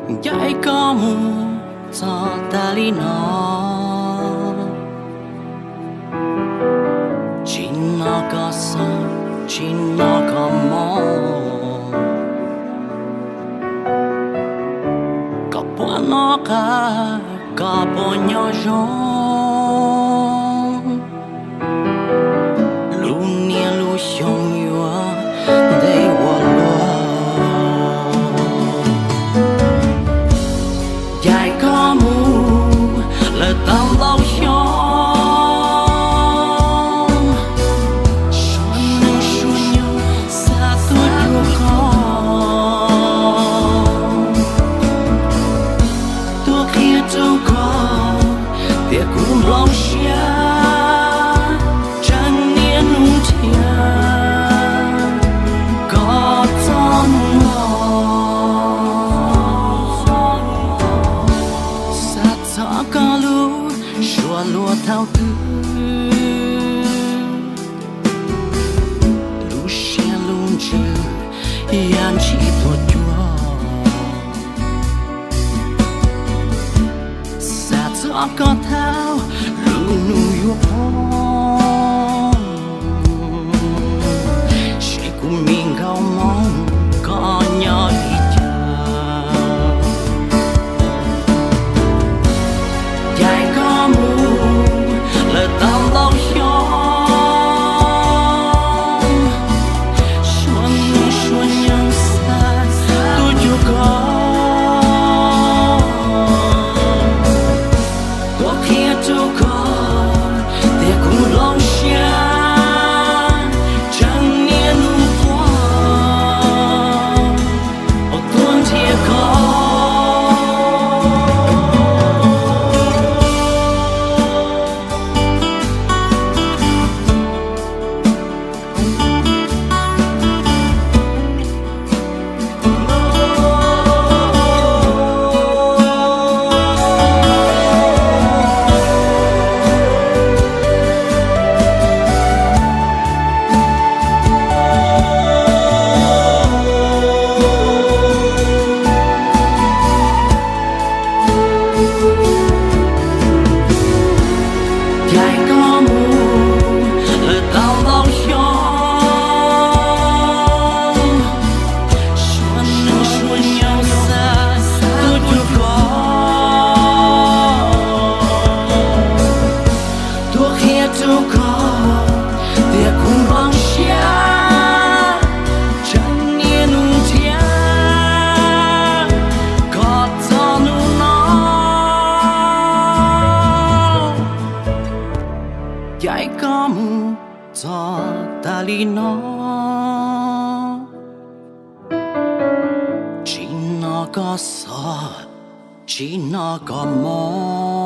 Ncaim koj mus txog tas li no, tsis noj koj xov, tsis noj koj mob. Koj puas noj qab, koj puas nyob zoo? Lub niaj lub xyoo yuav ntev ua luaj. Ncaim koj mus lawm tau ntau xyoo, suav neej suav nyoog xav tuaj cuag koj, tuaj qhia rau koj tias kuv nplooj siab tseem niaj hnub nrhiav koj txog hnub no. Xav txog koj lub suab luag thaum twg, lub siab lub ntsws yam ntshis tuaj cuag. Xav txog koj thaum lub hnub yuav poob, seb kuv me nkauj Hmoob koj nyob li cas. Ncaim koj mus lawm tau ntau xyoo, suav neej suav nyoog xav tuaj cuag koj, tuaj qhia rau koj tias kuv nplooj siab tseem niaj hnub tuaj, tuaj nrhiav koj. Ncaim koj mus lawm tau ntau xyoo, suav neej suav nyoog xav tuaj cuag koj, tuaj qhia rau koj tias kuv nplooj siab tseem niaj hnub nrhiav koj txog hnub no. Ncaim koj mus txog tas li no, tsis noj koj xov, tsis noj koj mob.